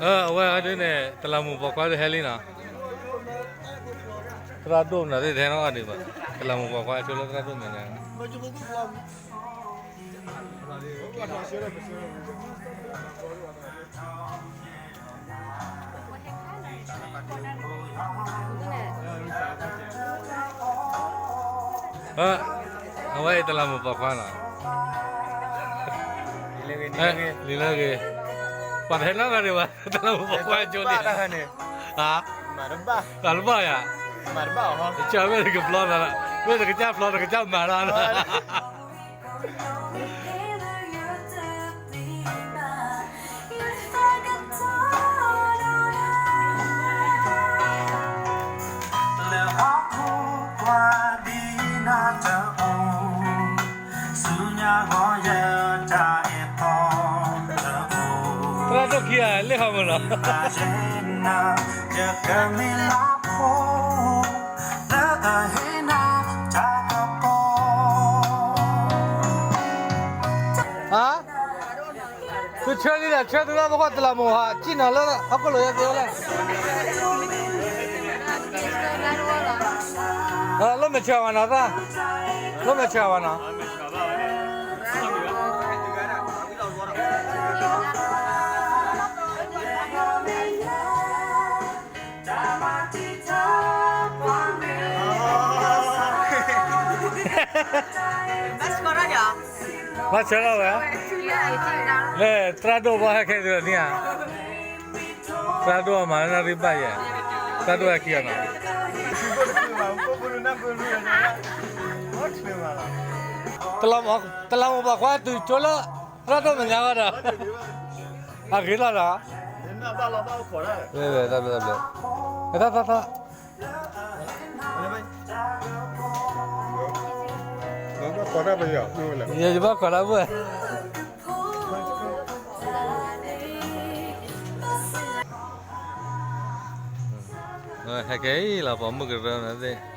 အဝဲဒ်န့ၣ် တလးမူးပိာ်ခွါတဟဲလံနီၤ, သရၣ်ဒိၣ်မနုၤသ့ၣ်တဟဲနီၤအီၤဒံးဘၣ်, တလးမူးပိာ်ခွါဆိလၢသရၣ်ဒိၣ်မနုၤန့ၣ် အဝဲအံၤတလးမူးပိာ်ခွါနီၤ, လံလၢဂ့ၤ, ပှၤတဟဲနီတဂၤဒံးဘၣ်, တလးမူးပိာ်ခွါကၠိလံ, မၤတဘၣ်ယၤ, မၤတဘၣ်, မ့ၢ်တကစၢ်ဖျီ, မ့ၢ်တကစၢ်ဖျီ တကစၢ်မၤလီၤ. လၢဟီၣ်ခိၣ်ပှၤဒ်နၤတအိၣ်, ဆူညါဂီၤယတၢ်အဲၣ်တီတအိၣ်, သရၣ်ဒိၣ်ခံဂၤလၢဟီၣ်မုၢ်လီၤ, ယကမ့ၢ်လၢဖိ, လၢအဟ့ၣ်နၤတၢ်ကပီၤ ဟါ, သုဆၢလံဒီး ဆၢသုလၢပဂီၢ်တလးမူးဟး စံၣ်နီၤလၢဟီၣ်ခိၣ်လိၤယဲသ့ဝဲလဲၣ်, လိၣ်မဲာ်ဆှးဝဲနီၤသၣ်, လိၣ်မဲာ်ဆှးဝဲနီၤ. ဘၣ်ဆၢထၢၣ်ဝဲ, လၢသရၣ်ဒိၣ်ဘၣ်ဟဲခဲအံၤန့ၣ်ဧါ, သရၣ်ဒိၣ်အမၤလၢနၣ်ရံၣ်ဘၣ်ယဲ, သရၣ်ဒိၣ်ဟဲခံဂၤနီၤ, တလးမူးပိာ်ခွါတုၤကၠိလၢ သရၣ်ဒိၣ်မဲာ်ညါဃီဒီး, အဂ့ၤလီၤဒီး, တၢ်ဘျုးတၢ်ဘျုး, တၢ်တၢ်တၢ်, ယဘၣ်ခိးတၢ်ဘၣ်, ဟဲက့ၤလီၤ ပိာ်မုၣ်ကရၢန့ၣ်သ့ၣ်